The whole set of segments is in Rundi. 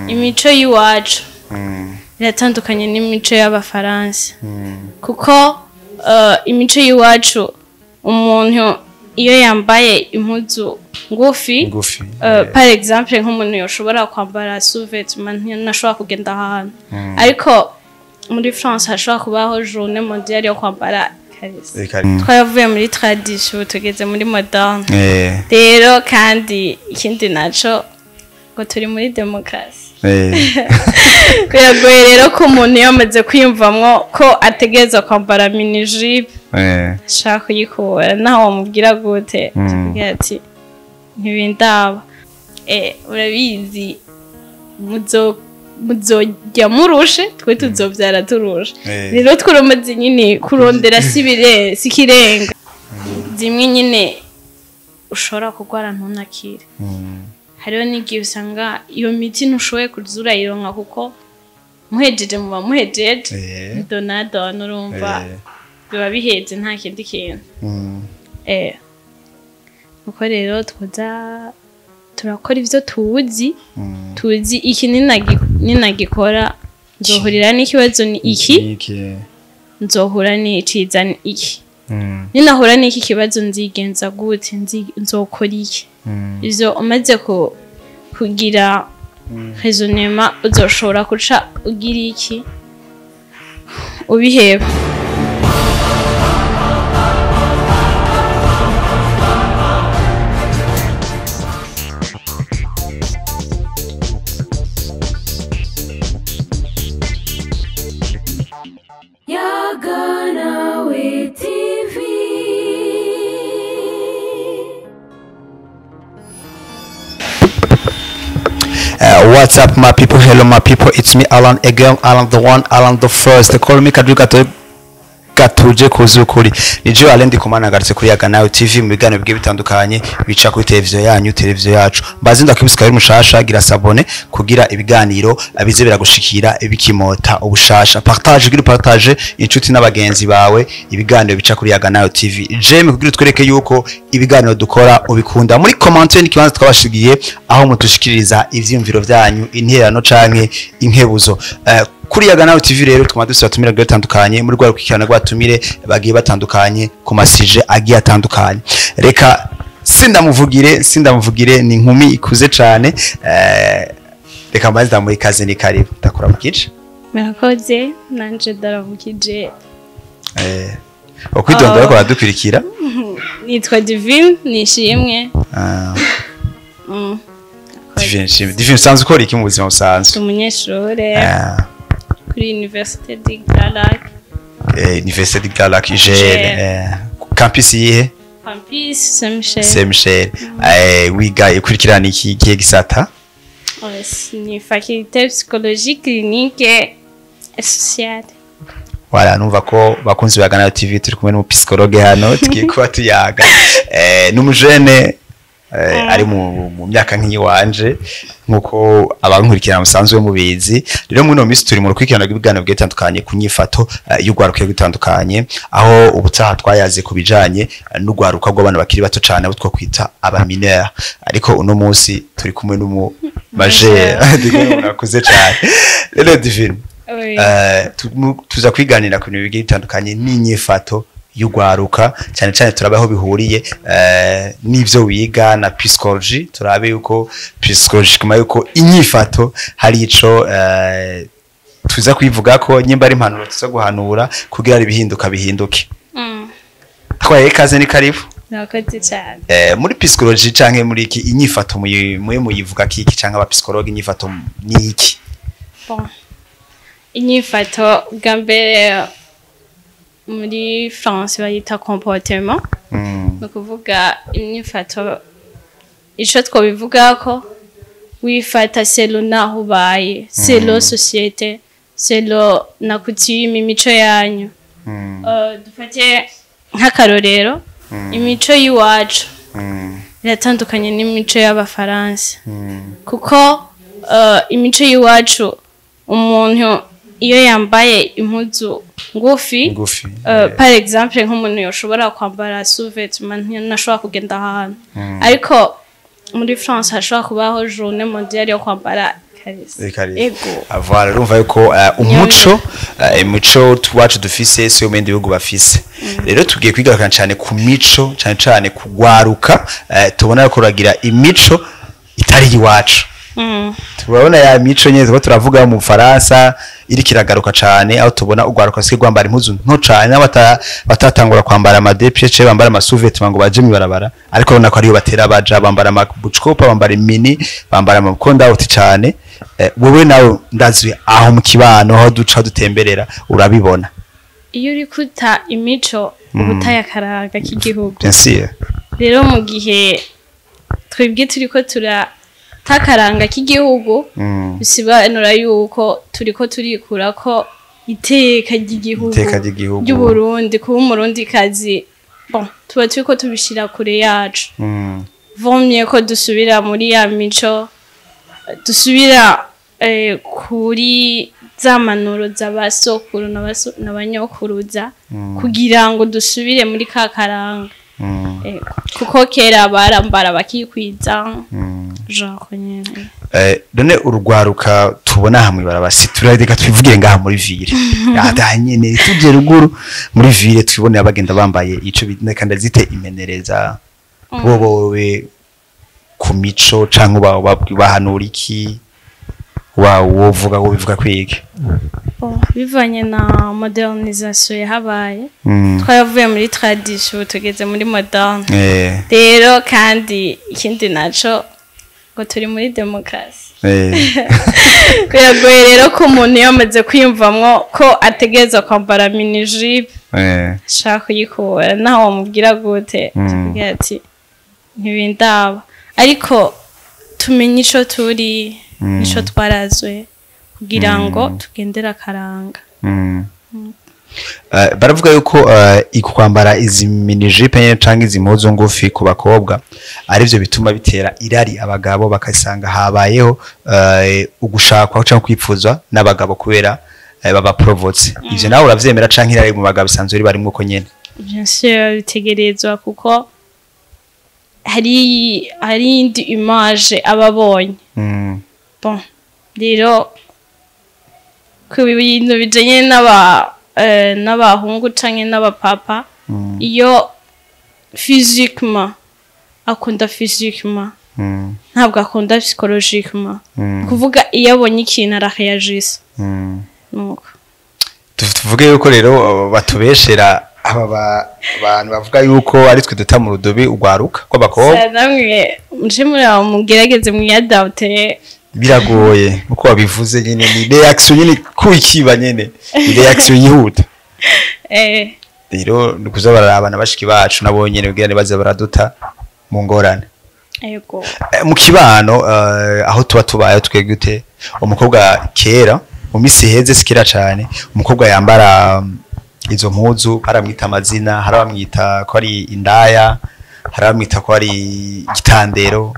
Imico y'iwacu iratandukanye n'imico y'Abafaransa, kuko imico y'iwacu umuntu iyo yambaye impuzu ngufi, ngufi, par exemple nk'umuntu yoshobora kwambara sous-vêtement ntashobora kugenda ahantu, ariko muri France hashobora kubaho journée mondiale yo kwambara ikariso. Twaravuye muri tradition tugeze muri moderne. Rero kandi ikindi naco ngo turi muri demokarasi. Biragoye rero ko umuntu iyo amaze kwiyumvamwo ko ategerezwa kwambara mini-jupe ashaka kuyikura, naho wamubwira gute akubwira ati ntibindaba. Urabizi muzojya murushe, twe tuzovyara turushe. Rero twurumaze nyine kurondera sikirenga zimwe nyine ushobora kurwara ntunakire. Hariho n'igihe usanga iyo miti ntushoboye kuza urayironka kuko muhejeje muba muhejeje, donadon urumva biba biheze nta kindi kintu. Uko rero twoza turakora ivyo tuzi, tuzi iki ninagikora nzohurira n'ikibazo ni iki, nzohura n'iciza ni iki, ninahura n'iki kibazo nzigenza gute, nzokora iki. Ivyo umaze kugira raisonnement uzoshobora guca ugira iki ubiheba. Yaganawe TV. What's up my people, hello my people, it's me Alan again, Alan the one, Alan the first. They call me Kadri Gatuje kuzukuri. Ni je Alain Ndikumana nagarutse kuri Yaganawe TV mu biganiro bigiye bitandukanye bica kuri televiziyo yanyu, televiziyo yacu. Mbazi ndakibisika ari mushasha, gira sabone kugira ibiganiro bize biragushikira bikimota ubushasha. Partage, gira partage inshuti n'abagenzi bawe ibiganiro bica kuri Yaganawe TV. J'aime kugira twereke yuko ibiganiro dukora ubikunda. Muri commentaire n'ikibanza twabashigiye aho mutushikiriza ivyiyumviro vyanyu, intererano canke inkebuzo. Kuri Yaganawe TV rero twama dusaba tumira batandukanye muri rwa rukurikirana rwatumire bagiye batandukanye ku masije agiye atandukanye. Reka sindamuvugire ni inkumi ikuze cane, reka mbaze ndamuha ikaze, ni karibu. Ndakuramukije. Murakoze, nanje ndaramukije. Ukwidondora ko badukurikira. Nitwa Divine Nishimwe. Divine Nishimwe. Divine, usanzwe ukora iki mu buzima busanzwe? Umunyeshure. Kuri Université du Grand Lac. Université du Grand Lac IGL. Campus yihe? Campus Saint-Michel. Saint-Michel. Wiga ikurikirana iki gihe gisata? Ni faculté psychologie clinique et sociale. Voilà, numva ko bakunzi ba Yaganawe TV turi kumwe n'umupsychologue hano tugiye kuba tuyaga. N'umujene ari mu myaka nk'iyiwanje nkuko abankurikirana musanzwe mubizi. Rero muri no minsi turi mu rukurikirana rw'ibiganiro bigiye bitandukanye ku nyifato y'urwaruka rutandukanye, aho ubutaha twayaze ku bijanye n'urwaruka rw'abana bakiri bato cane abo twokwita aba mineur, ariko uno munsi turi kumwe n'umu majeur akuze cane. Rero Divine, tuza kwiganira ku bintu bigiye bitandukanye n'inyifato y'urwaruka, cyane cyane turabe aho bihuriye n'ivyo wiga na psychology, turabe yuko psychology kuma yuko inyifato hari ico tuza kwivuga ko nyimba ari impanuro tuza guhanura kugira ibihinduka bihinduke. Twaye ikaze, ni karibu. Murakoze cyane. Muri psychology canke muri iki inyifato muye muyivuga kiki canke aba psychologue inyifato ni iki? Bon, inyifato bwa mbere muri France bayita comportement. Ni ukuvuga imyifato, ico twobivuga ko wifata selon naho ubaye, selon société, selon na coutume, imico yanyu. Dufate nk'akarorero, imico y'iwacu iratandukanye n'imico y'Abafaransa, kuko imico y'iwacu umuntu iyo yambaye impuzu ngufi, ngufi, par exemple nk'umuntu yoshobora kwambara sous-vêtement ntashobora kugenda ahantu, ariko muri France hashobora kubaho journée mondiale yo kwambara Kabisa. Kabisa. Ego. Voilà, urumva yuko umuco, imico wacu dufise si yo mu bindi bihugu bafise. Rero tugiye kwigarukana cyane ku mico, cyane cyane kugwaruka, tubona ko ruragira imico itari iwacu. Turabona ya mico nyene tuba turavuga mu Faransa iriko iragaruka cane, aho tubona ugwaruka rusigaye rwambara impuzu nto cane, batatangura kwambara ama deux pièces, bambara ama sous-vêtements ngo baje mw'ibarabara, ariko urabona ko ariyo batera baja, bambara amabucikopa, bambara imini, bambara amakondawuti cane. Wewe nawe ndazi aho mu kibano aho duca dutemberera urabibona. Iyo uri kuta imico uba utaye akaranga k'igihugu. Bien sûr. Rero mu gihe twebwe turiko turata akaranga k'igihugu, bisobanura yuko turiko turikurako iteka ry'igihugu, Iteka ry'igihugu. ry'Uburundi, kuba Umurundikazi. Bon, tuba turiko tubishira kure yacu. Vomye ko dusubira muri ya mico, dusubira kuri za manuro z'abasokuru n'abanyokuruza, kugira ngo dusubire muri ka karanga. Kuko kera barambara bakikwiza, genre nyene. None urugwaruka tubona hamwe barabasi, turareka twivugire ngaha muri ville, aha nyene tuje ruguru muri ville twibonera bagenda bambaye ico kandi ndazite imenereza, bobowe ku mico canke bahanura iki, wa wovuga ngo bivuga kwiki? Bon, bivanye na modernisation yahabaye, twaravuye muri tradition tugeze muri moderne. Rero kandi ikindi naco ngo turi muri demokarasi. Biragoye rero ko umuntu iyo amaze kwiyumvamwo ko ategerezwa kwambara mini-jupe, ashaka kuyikura, naho wamubwira gute, akakubwira ati ntibindaba. Ariko tumenye ico turi nico twarazwe, kugira ngo tugendere akaranga. Baravuga yuko kwambara izi mini-jupe nyene canke izi mpuzu ngufi ku bakobwa arivyo bituma bitera irari abagabo, bakasanga habayeho ugushakwa canke kwipfuzwa n'abagabo kubera baba provotse. Ivyo nawe uravyemera canke irari mu bagabo bisanzwe riba rimwe uko nyene? Bien sûr, bitegerezwa, kuko hari indi image aba abonye. Bon, rero ku bintu bijanye n'abahungu canke n'abapapa, iyo physiquement akunda, physiquement, ntabwo akunda psychologiquement. Kuvuga iyo abonye ikintu arareagisa. Nuko. Tuvuge yuko rero batubeshera aba bantu bavuga yuko ari twe duta mu rudubi ugwaruka kw'abakobwa? Namwe muje muri aho mugerageze mwiyadapte. Biragoye nkuko wabivuze nyine, ni réaction nyine kuikiba nyine, ni réaction yihuta. Rero ni kuza bararabana bashiki bacu nabo nyene kugira ntibaze baraduta mu ngorane. Yego. Mu kibano, aho tuba tubaye twebwe gute, umukobwa kera mu misi iheze, sikira cane, umukobwa yambara izo mpuzu baramwita amazina, hari abamwita ko ari indaya, hari abamwita ko ari igitandero.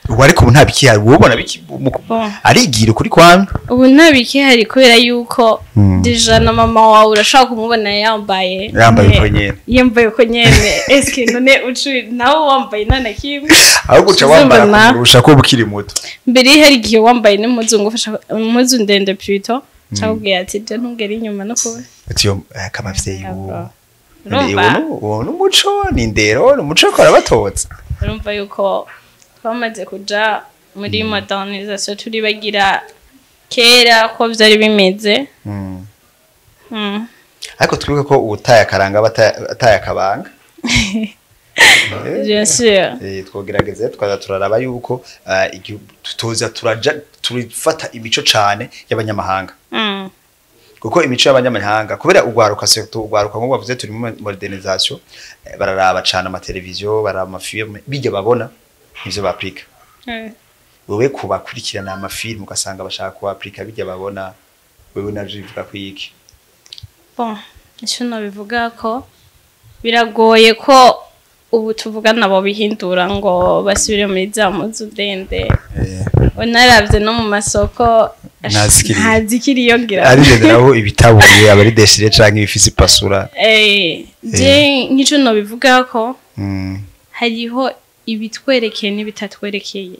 Ubu ariko ubu nta bikihari, wowe ubona biki Bon. arigira ukuri kwamwe? Ubu nta bikihari kubera yuko déjà na mama wawe urashobora kumubona yambaye. Yambaye uko nyene. Yambaye uko nyene. Eske none ucu nawe wambaye nta na kimwe? Ahubwo uca wambara Uzobona. kumurusha ko ukiri muto. Mbere hari igihe wambaye n'impuzu ngufi, impuzu ndende plutôt, cakubwira ati je ntugere inyuma no kuba. Ati yo kamavyeyi ubu. Urumva? Uwo n'umuco, ni indero, ni umuco ko arabatotsa. Urumva yuko twamaze kuja muri modernisation, turibagira kera ko vyari bimeze. Ariko twibuke ko uwutaye akaranga aba ataye akabanga. Bien sûr. Twogerageza tukaza turaraba yuko tutoza turaja turifata imico cane y'abanyamahanga, kuko imico y'abanyamahanga, kubera ugwaruka, surtout ugwaruka nk'uko bavuze turi muri modernisation, bararaba cane amateleviziyo, bararaba amafilme, bijya babona nivyo baplika. Wewe kubakurikirana amafilme ugasanga bashaka kubaplika bijya babona, wewe navyo bivuga kwiki? Bon, ico nobivuga ko biragoye ko ubu tuvugana bo bihindura ngo basubire muri za mpuzu ndende. Unaravye no mu masoko Ntazikiriyo. ntazikiriyo ngira. Arigenderaho ibitabuye aba ari déchiré canke ibifise ipasura. Je nk'ico nobivuga ko hariho Ibitwerekeye n'ibitatwerekeye.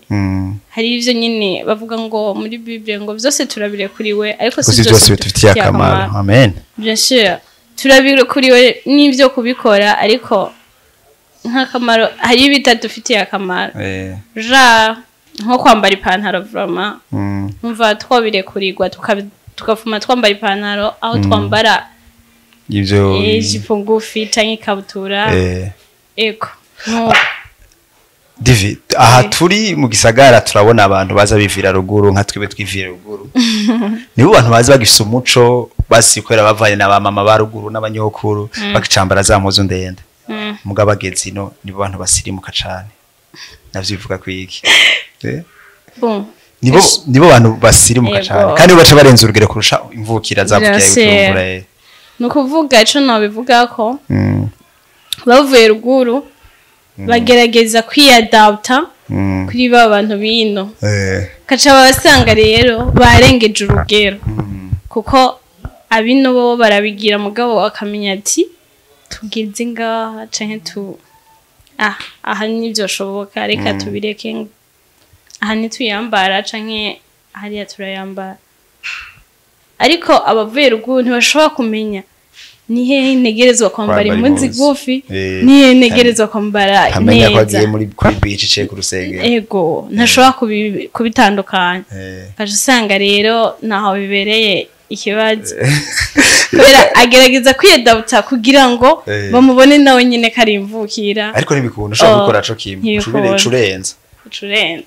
Hari ivyo nyine bavuga ngo muri Bible ngo byose turabirekuriwe, ariko si byose bitufitiye akamaro. Amen. Bien sûr, turabirekuriwe n'ivyo kubikora, ariko nk'akamaro hari ibitadufitiye akamaro. Ja nko kwambara ipantaro, vraiment umva twabirekurirwa tukafuma twambara ipantaro aho twambara ivyo ijipo ngufi canke ikabutura. Ego. No. Divi, aha turi mu gisagara turabona abantu baza bivira ruguru, nka twibe twivira ruguru. Nibo bantu baza bagifise umuco, basikorera bavanye na ba mama ba ruguru n'abanyokuru, bakicambara za mpuzu ndende. Mugabo bageze ino nibo bantu basirimuka cane. Navyo bivuga kwiki? Bon. Nibo bantu basirimuka cane kandi baca barenza urugero kurusha imvukira zavukiye Bujumbura. Nukuvuga ico nabivuga ko bavuye ruguru bagerageza kwiyadapta kuri ba bantu bino. Kaca babasanga rero barengeje urugero. Kuko abino bo barabigira, mugabo akamenya ati tugeze ngaha canke tu aha nivyo shoboka, reka tubireke, aha ntituyambara canke hariya turayambara. Ariko abavuye ruguru ntibashobora kumenya ni hehe ntegerezwa kwambara impuzu ngufi, ni hehe ntegerezwa kwambara neza. Ko agiye muri kuri beach cye ku rusengero. Ego, ntashobora kubitandukanya. Kaje usanga rero naho bibereye ikibazo. Kubera agerageza kwiyadapta kugira ngo bamubone nawe nyine karimvukira. Ariko ntibikunda, ushobora gukora co kimwe, ucurenza.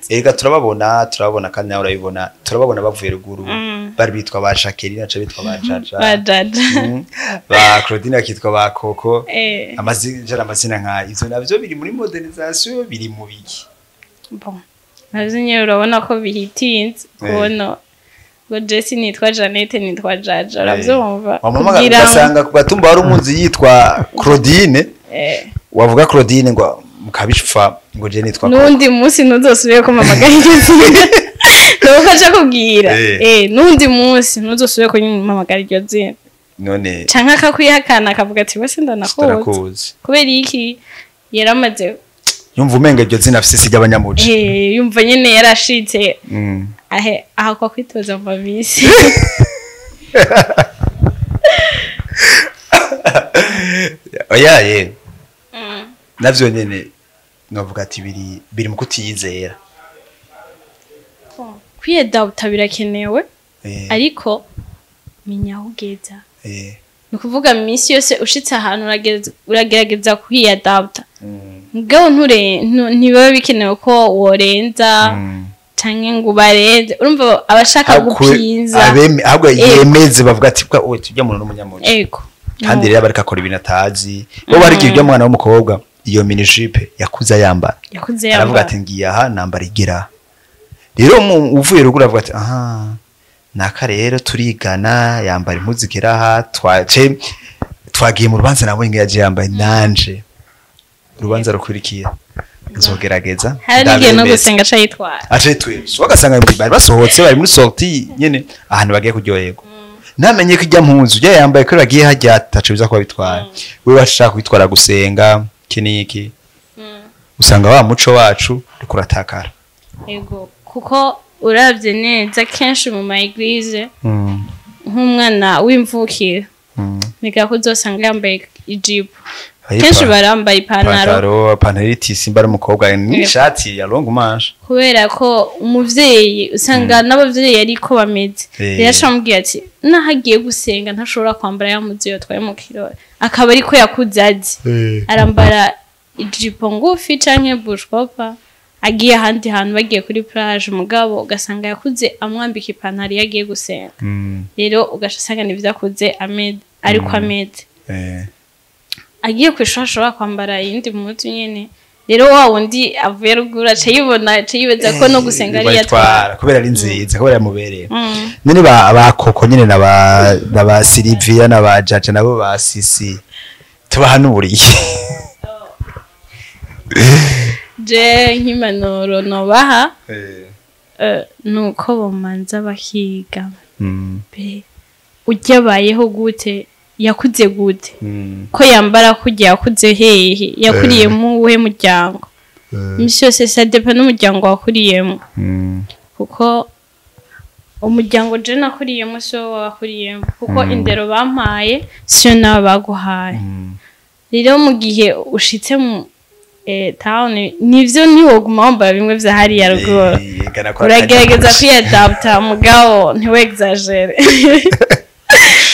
Ega turababona kandi nawe urabibona, turababona bavuye ruguru, bari bitwa ba Jacqueline, aca bitwa ba Jaja, ba Jaja, ba Claudine akitwa ba Koko. Amazina nka ivyo navyo biri muri modernisation, biri mu biki. Bon, navyo nyine urabona ko bihitinze kubona ngo Jesse nitwa Janete nitwa Jaja, uravyumva. Kugira ugasanga ku gatumba hari umunzi yitwa Claudine, wavuga Claudine ngo mukabishfa ngo je nitwa Koko. Nundi munsi ntuzosubire kumamagara iryo zina. Nuko aje kubwira. Nundi munsi ntuzosubire kumamagara iryo zina. None canke akakwihakana akavuga ati wese ndanakuzi. Kubera iki yaramaze yumva umenga iryo zina afise sijya abanyamuci. Yumva nyene yarashitse. Ahe aho kwa kwitoza mva misi. Oya ye. Navyo nyene novuga ati biri mu kutiyizera. Kwiyadapta birakenewe, ariko menya aho ugeza. Nukuvuga misi yose ushitse ahantu uragerageza kwiyadapta. Mugabo ntibiba bikenewe ko worenza canke ngo ubarenze. Urumva abashaka gupinza ahubwo yemeze bavuga ati bwa tujya muntu n'umunyamuco. Ego. Kandi rero bariko akora ibintu atazi. Bo bariko ibyo mwana w'umukobwa iyo mini-jupe yakuze yambara. Aravuga ati ngiye aha nambara igira. Rero uvuye ruguru avuga ati aha naka rero turigana yambara impuzu igera aha, twagiye mu rubanza nabonye yaje yambaye nanje. Urubanza rukurikira nzogerageza. Hari n'igihe no gusenga aca yitwara. Aca yitwara. So ugasanga bari basohotse bari muri sortie nyene ahantu bagiye kuryoherwa. Namenye ko ijya mpuzu ujya yambaye ko bagiye hajya ataco biza kuba bitwara. We bashaka kwitwara gusenga kiniki. Usanga wa muco wacu ukuratakara. Ego, kuko uravye neza kenshi mu ma église nk'umwana w'imvukira niga kuzosanga yambaye ijipo. Kenshi barambaye ipantaro itisi mbara umukobwa n'ishati ya longue manche. Kubera ko umuvyeyi usanga n'abavyeyi ariko bameze. Rero acamubwiye ati nahagiye gusenga ntashobora kwambara ya muzi yotwaye mu kirori. Akaba ariko yakuze azi. Arambara ijipo ngufi canke bushkopa. Agiye ahandi hantu bagiye kuri plage, mugabo ugasanga yakuze amwambika ipantaro yagiye gusenga. Rero ugasanga nivyakuze ariko ameze. Agiye kwishura ashobora kwambara iyindi mpuzu nyene. Rero wa wundi avuye ruguru aca yibona, aca yibaza ko no gusenga ari yatwara kubera ari nziza, kubera yamubereye. None ba Koko nyene na ba Silvia na ba Jaja nabo ba Sisi tubahanuriye. Je nk'impanuro nobaha nuko bomanza bakiga. Ujyabayeho gute, yakuze gute, ko yambara kujya yakuze hehe, yakuriye mu we muryango. Imisi yose ça dépend n'umuryango wakuriyemo, kuko umuryango je nakuriyemo si wo wakuriyemo, kuko indero bampaye siyo nawe baguhaye. Rero mu gihe ushitse mu town, nivyo, ntiwoguma wambara bimwe vya hariya ruguru. Eh, gana kwa Uragerageza kwiyadapta, mugabo ntiwexagere,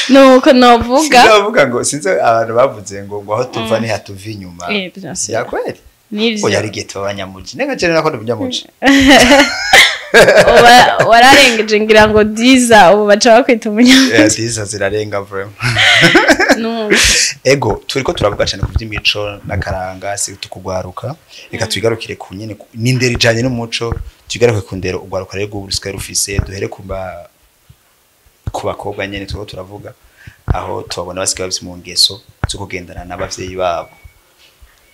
nuko novuga. Sinzi ngo, sinzi abantu bavuze ngo aho tuva ni hatuva inyuma. Eh, bien sûr. Ya kweli. Nivyo. Oya, ari igihe tuba abanyamuji, nenga jene nako ndi umunyamuji. Wararengeje ngira ngo diza, ubu baca bakwita umunyamuji. Eh, diza zirarenga vraiment. Nuko. Ego, turiko turavuga cyane ku by'imico n'akaranga, si tukugwaruka. Reka tuyigarukire ku nyene n'indero ijanye n'umuco, tuyigaruke ku ndero ugwaruka rero rw'ubu rusigaye rufise. Duhere ku bakobwa nyene turiko turavuga, aho tubabona basigaye bafise mu ngeso zo kugendana n'abavyeyi babo.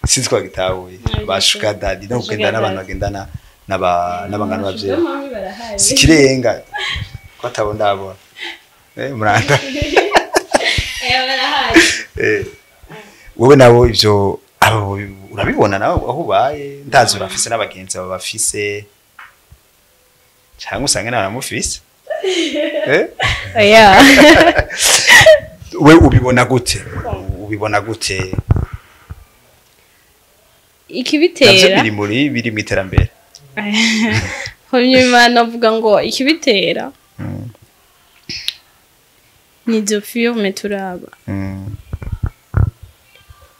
Sinzi ko bagitahuye, ba sugar daddy, no kugendana n'abantu bagendana n'abangana n'abavyeyi, sikirenga ko atabona ndabona muranda. Wowe nabo ivyo abo urabibona nawe aho ubaye? Ndazi urafise n'abagenzi baba bafise, cyangwa usange nawe aramufise, eh? Oya. We ubibona gute? Ubibona gute navyo? Ikibitera Biri mu iterambere. Hanyuma navuga ngo ikibitera ni izo films turaba.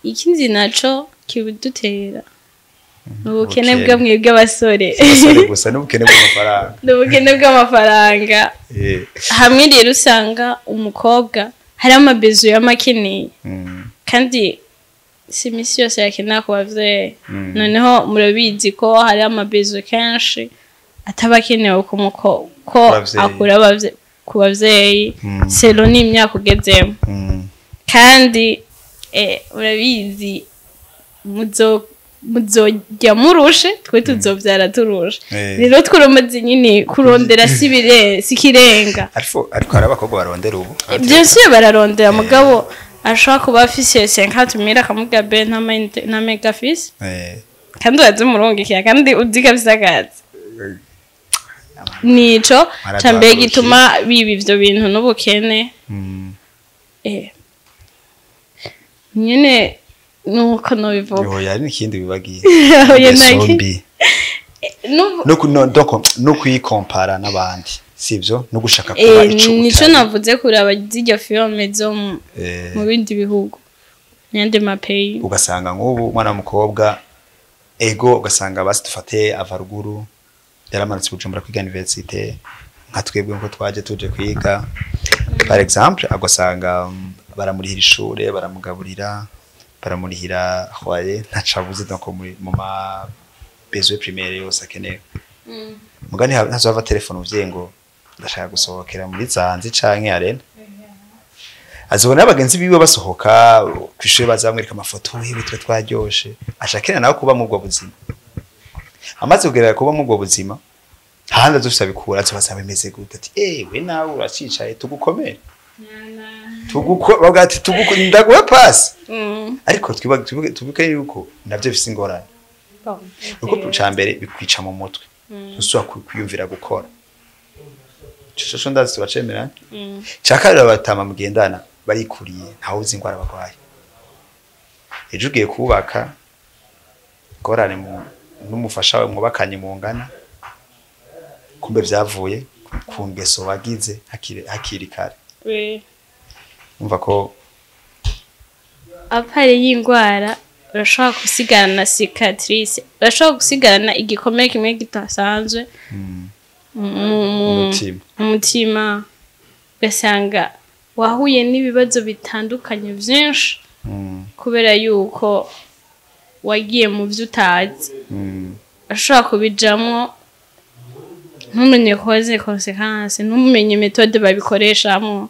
Ikindi naco kibidutera ni ubukene Ubukene. bwa mwebwe abasore. Abasore gusa n'ubukene bw'amafaranga. Ni ubukene bw'amafaranga. Hamwe rero usanga umukobwa hari ama besoins y'amakeneye, kandi si imisi yose yakenera ku bavyeyi. Noneho murabizi ko hari ama besoins kenshi ataba akenewe ku ko Ku bavyeyi. akura ku bavyeyi, selon n'imyaka ugezemo. Kandi urabizi, muzojya murushe, twe tuzovyara turushe. Rero twuromaze nyine kurondera si ikirenga. Ariko hari abakobwa barondera ubu. Byose bararondera, mugabo ashobora kuba afise 50 mille, akamubwira be nta mega afise, kandi urazimurungikira, kandi uzi ko afise akazi. Nico ca mbere gituma biba ivyo bintu n'ubukene. Nyene nuko nobivuga. Yoya, hari n'ikindi bibagiye. Oya, Ingeso mbi. No donc no kwikompara n'abandi, sivyo? No gushaka kuba ico Nico utari. navuze, kuraba zirya films zo mu bindi bihugu, n'ayandi ma pays. Ugasanga nk'ubu umwana w'umukobwa, ego, ugasanga basi dufate ava ruguru, yaramanutse Bujumbura kwiga université, nka twebwe nko twaje tuje kwiga par exemple, agasanga baramurihira ishure, baramugaburira, baramurihira foyer, ntaco abuze, donc mu ma besoins primaire yose akenewe. Mugani ntazova telefone uvye ngo ndashaka gusohokera muri Zanzi canke Arena. Azobona abagenzi biwe basohoka kw'ishure, bazamwereka amafoto, wewe twe twaryoshe, ashakira nawe kuba mu ubwo buzima. Amaze kugera kuba mu ubwo buzima, hahandi azofise abikura, azobaza bimeze gute, ati eh, we nawe uracicaye, tugukomere, bavuga ati tuguko ndaguha pass. Ariko twibuke yuko navyo bifise ingorane, kuko ca mbere bikwica mu mutwe, ntusubira kwiyumvira gukora. Ico co ndazi turacemeranya. Ca kabiri, abatama mugendana barikuriye, ntawe uzi ingwara barwaye. Ejo ugiye kubaka, ingorane n'umufasha wawe mwubakanye mungana, kumbe vyavuye ku ngeso wagize hakiri kare. Umva ko À part y'indwara, urashobora gusigarana cicatrice, urashobora gusigarana igikomere kimwe kidasanzwe Umutima. mu mutima, ugasanga wahuye n'ibibazo bitandukanye vyinshi kubera yuko wagiye mu vyo utazi. Urashobora kubijamwo ntumenye cause, conséquence, ntumenye méthode babikoreshamwo,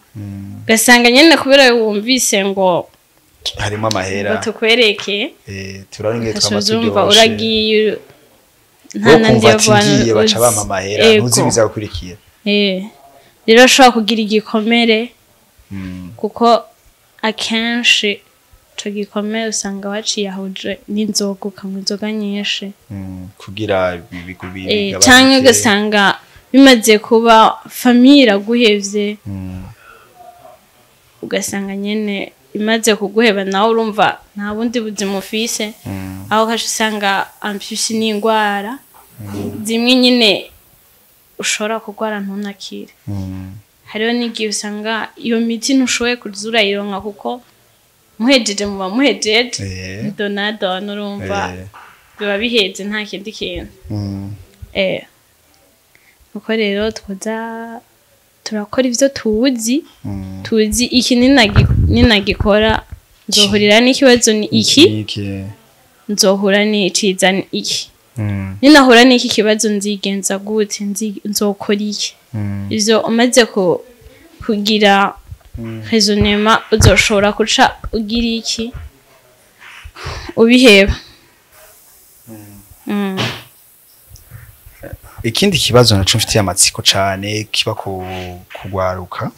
ugasanga nyene kubera wumvise ngo harimo amahera, ngo tukwereke, turabona ingene twama ukaca uzumva turyoshe. Uragiye nta Wo nandi kumva ati yo ngiye baca bampa amahera, ntuzi ibizagukurikira. Rero ashobora kugira igikomere, kuko akenshi Ico gikomere usanga waciyahuje n'inzoga, ukanywa inzoga nyinshi. Kugira bigabanuke. Canke ugasanga bimaze kuba, famille iraguhevye. Ugasanga nyene imaze kuguheba, nawe urumva nta bundi buzima ufise. Aho ukaca usanga en plus n'ingwara zimwe nyine ushobora kurwara ntunakire. Hariho n'igihe usanga iyo miti ntushoboye kuza urayironka, kuko muhejeje muba muhejeje. Donadon, urumva, biba biheze, nta kindi kintu. Nuko rero twoza turakora ivyo tuzi. Tuzi iki ninagikora nzohurira n'ikibazo ni iki, Iki. nzohura n'iciza ni iki, ninahura n'iki kibazo nzigenza gute, nzokora iki. Ivyo umaze kugira raisonnement, uzoshobora guca ugira iki, ubiheba. Ikindi kibazo naco mfitiye amatsiko cane kiba ku kugwaruka,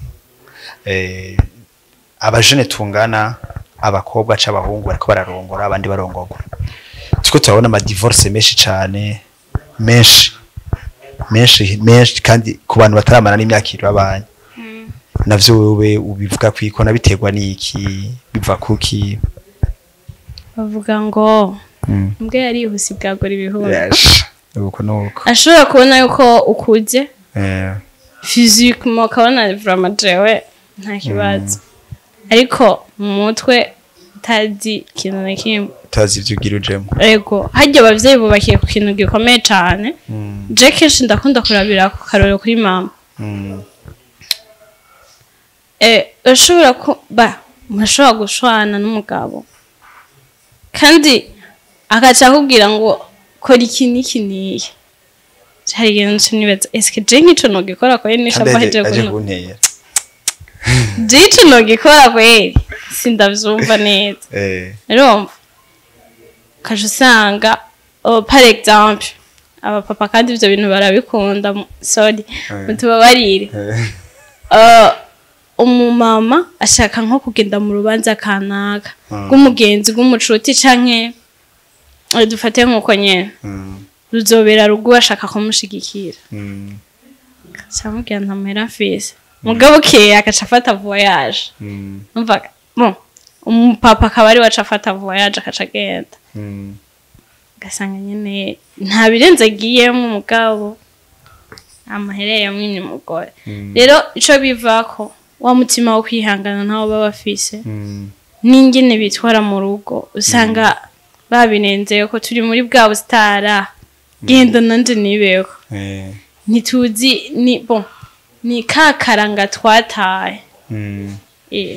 abajene tungana, abakobwa c'abahungu bariko bararongora, abandi barongorwa, turiko turabona ama divorce menshi cane, menshi menshi menshi, kandi ku bantu bataramara n'imyaka 2 babanye. Navyo wewe ubivuga kwiko biterwa n'iki? Biva kuki? Bavuga ngo imbwa yarihuse ibwagura ibihumbi. Yes, uko nuko. Ashobora kubona yuko ukuze physiquement, ukabona vraiment jewe nta kibazo, ariko mu mutwe utazi ikintu na kimwe. Utazi ivyo ugira ujemo. Ego, harya abavyeyi bubakiye ku kintu gikomeye cane. Je kenshi ndakunda kurabira ku karorero kuri mama. Urashobora ku ba murashobora gushwana n'umugabo, kandi agaca akubwira ngo kora iki n'iki n'iyi. Hari igihe nca nibaza: eske je nk'ico nogikora kweri? Kandi Nisha ahejeje aje kuno kuntera. Je ico nogikora kweri? Sindavyumva neza. Urumva, ukaca usanga, oh, par exemple abapapa, kandi ivyo bintu barabikunda, sorry, mutubabarire. Umumama ashaka nko kugenda mu rubanza kanaka rw'umugenzi, rw'umucuti, canke dufate nk'uko nyene ruzobera rugo, ashaka kumushigikira, camubwira nta muhera mfise, mugabo keya agaca afata voyage. Umva, bon, umupapa akaba ari we aca afata voyage, akaca agenda, ugasanga nyene nta birenze agiyemo, mugabo amahera yamwimye umugore. Rero ico bivako, wa mutima wo kwihangana ntawo baba bafise, n'ingene bitwara mu rugo usanga babinenzeye ko turi muri bwa busitara, genda nanje nibeho. Ntituzi ni bon, ni ka karanga twataye.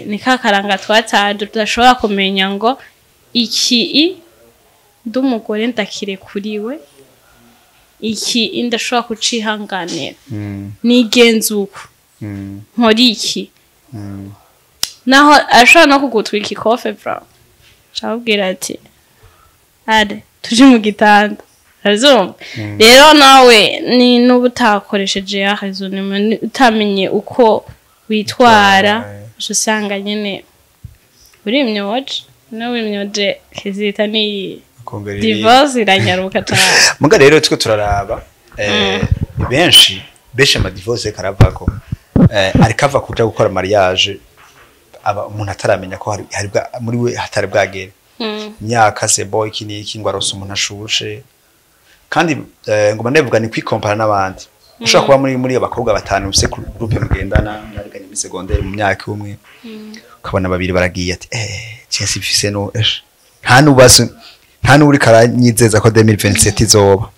Ni ka karanga twataye, tudashobora kumenya ngo iki ndi umugore ndakirekuriwe, iki ndashobora kucihanganira, nigenza uku, nkora iki. Naho ashobora no kugutwika ikofe bro, acabwira ati are tuje mu gitanda, uravyumva? Rero nawe ni nuba utakoresheje ya raisonnement, utamenye uko witwara, uca usanga nyene urimyoje, nawe urimyoje kizita ni Akongera ibindi. Divorce iranyaruka cane. Muga rero two turaraba, benshi benshi ama divorce karavako, ariko ava kuja gukora mariage, aba umuntu ataramenya ko hari muri we hatari bwagere imyaka sebo iki n'iki ngo arose umuntu ashushe. Kandi ngoma ndavuga ni kwikompara n'abandi. Ushobora kuba muri abakobwa batanu mufise groupe mugendana, mwariganye muri secondaire, mu myaka umwe, ukabona babiri baragiye, ati je simfise no nta nubaso, nta n'uri karanyizeza ko 2027 izoba.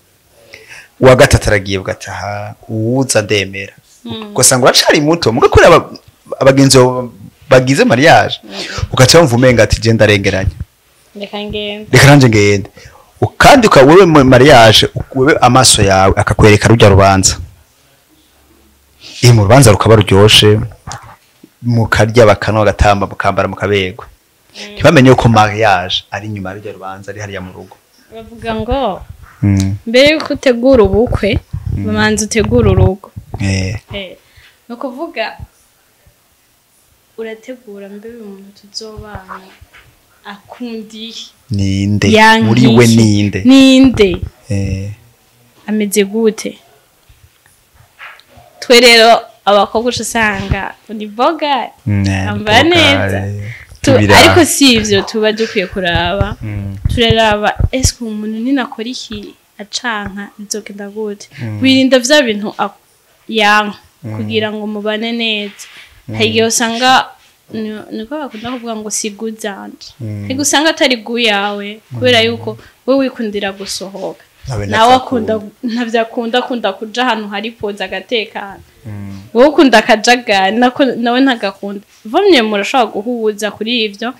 Uwa gatatu aragiye, ugataha uwuza ndemera, ugasanga uracari muto, mugakora abagenzi bawe bagize mariage, ugaca wumva umenga ati je ndarengeranye. Reka ngende. Reka nanje ngende. Kandi wewe mu mariage, wewe amaso yawe akakwereka rujya rubanza, mu rubanza rukaba ruryoshe, mukarya, bakanwa, bagatamba, mukambara, mukaberwa, ntibamenye ko mariage ari inyuma y'urujya rubanza, ari hariya mu rugo. Bavuga ngo mbere yuko utegura ubukwe, bamanza utegura urugo. Ni ukuvuga urategura mbe uyu muntu tuzobana. Akundiye Ninde muri we? Ninde? Ninde? Ameze gute? Twe rero abakobwa uca usanga ni boga, ambara neza. Ariko si ivyo tuba dukwiye kuraba. Turaraba: ese umuntu ninakora iki acanka, bizogenda gute? Wirinda vya bintu yanka kugira ngo mubane neza. Hari igihe usanga niko bakunda kuvuga ngo si goût zanje. Hari usanga atari goût yawe kubera yuko we wikundira gusohoka, nawe nawe akunda, ntavyo akunda, akunda kuja ahantu hari poza agatekana. Wowe ukunda akajagari, nawe ntagakunda. Vamye murashobora guhuza kuri ivyo,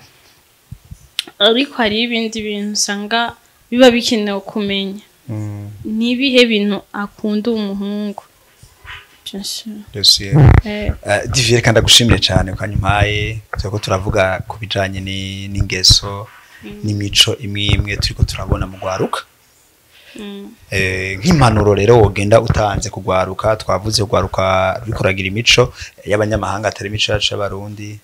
ariko hari ibindi bintu usanga biba bikenewe kumenya. Nibihe bintu akunda umuhungu? Bien sûr. Bien. Divine, kandi ndagushimiye cyane kandi mpaye turiko turavuga ku bijanye n'ingeso n'imico imwe imwe turiko turabona mu gwaruka. Nk'impanuro rero wogenda utanze kugwaruka, twavuze kugwaruka ruriko ruragira imico y'abanyamahanga atari imico yacu y'Abarundi.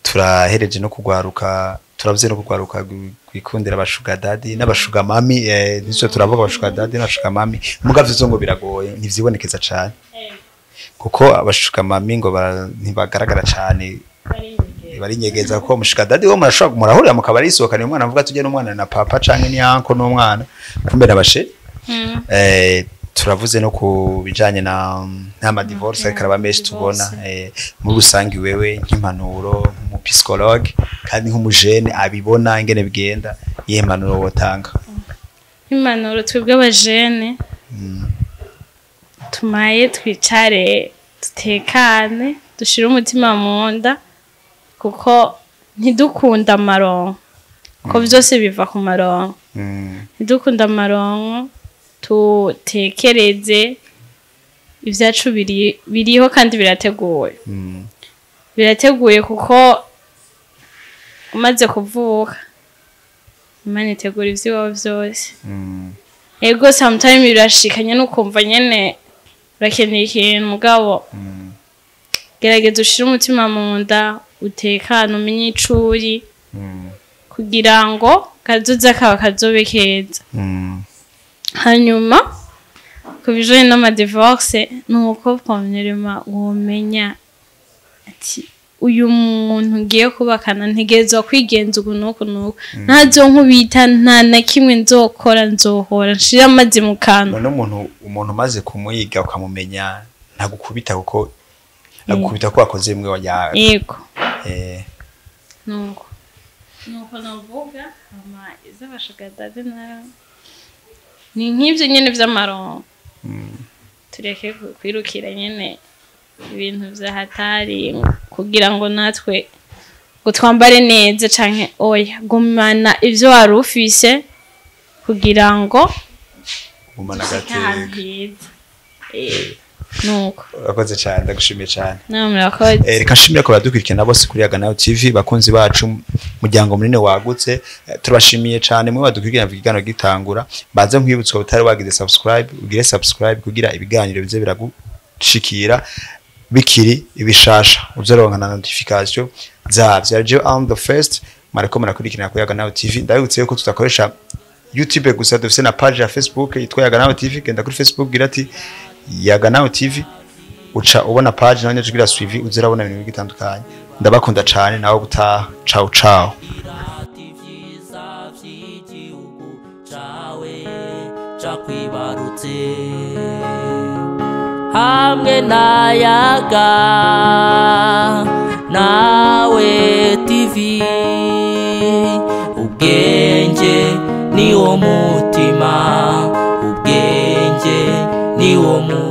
Turahereje no kugwaruka, turavuze no kugwaruka gwikundira aba sugar daddy n'aba sugar mummy. Nico turavuga, aba sugar daddy n'aba sugar mummy, mugavyo zo ngo biragoye, ntivyibonekeza cane, kuko aba sugar mummy ngo ntibagaragara cane, barinyegeza, kuko umu sugar daddy wo murashobora murahurira mu kabari, yisohokana umwana, avuga tujye n'umwana na papa canke ni uncle n'umwana, kumbe nabashe. Turavuze no ku bijanye na n'ama divorce ariko araba menshi tubona. Muri rusange, wewe nk'impanuro, nk'umu psychologue kandi nk'umujene abibona ingene bigenda, iyihe mpanuro wotanga? Impanuro, twebwe abajene tumaye twicare, dutekane, dushire umutima mu nda, kuko ntidukunda amaronko, ko byose biva ku maronko. Ntidukunda amaronko, tutekereze ibyacu biriho kandi birateguye. Birateguye kuko umaze kuvuka, Imana itegura ivy'iwawe vyose. Ego, sometime birashika nyene ukumva nyene urakeneye ikintu, mugabo gerageza ushire umutima mu nda, utekane, umenye ico uri, kugira ngo kazoza kaba kazobe keza. Hanyuma ku bijanye n'ama divorce, ni uko premièrement womenya ati: uyu muntu ngiye kubakana ntegerezwa kwigenza uku n'uku n'uku, ntazo nkubita, nta na kimwe nzokora, nzohora nshira amazi mu kanwa. None umuntu umaze kumwiga ukamumenya, ntagukubita, kuko agukubita ko wakoze bimwe ya Yego. Nuko navuga ama iz'aba sugar daddy nayo ni nk'ivyo nyene vy'amaronko. Tureke kwirukira nyene ibintu vya hatari kugira ngo natwe ngo twambare neza canke oya. Gumana ivyo wari ufise kugira ngo gumana ushike ahantu agateka. heza. Nuko. Urakoze cyane, ndagushimiye cyane. Nawe murakoze. Reka nshimire ko badukurikirana bose kuri Yaga Nawe TV, bakunzi bacu, muryango munini wagutse. Turabashimiye cyane mwe badukurikirana ikiganiro gitangura. Baze nkwibutsa, utari wagize subscribe, ugire subscribe kugira ibiganiro bize biragushikira bikiri ibishasha, uzoronka na notification zavyo. Je am the first mariko murakurikirana kuri Yaga Nawe TV. Ndabibutse yuko tutakoresha YouTube gusa, dufise na page ya Facebook yitwa Yaga Nawe TV. Genda kuri Facebook, gira ati Yaga Nawe TV, uca ubona page nawe ugira suivi, uzirabona ibintu bitandukanye. Ndabakunda cyane, nawe gutaha. Ciao ciao. Irata ivyiza vy'igihugu cawe cakwibarutse hamwe n'Ayaga Nawe TV. Ubwenge ni wo mutima, ubwenge ni wo mutima.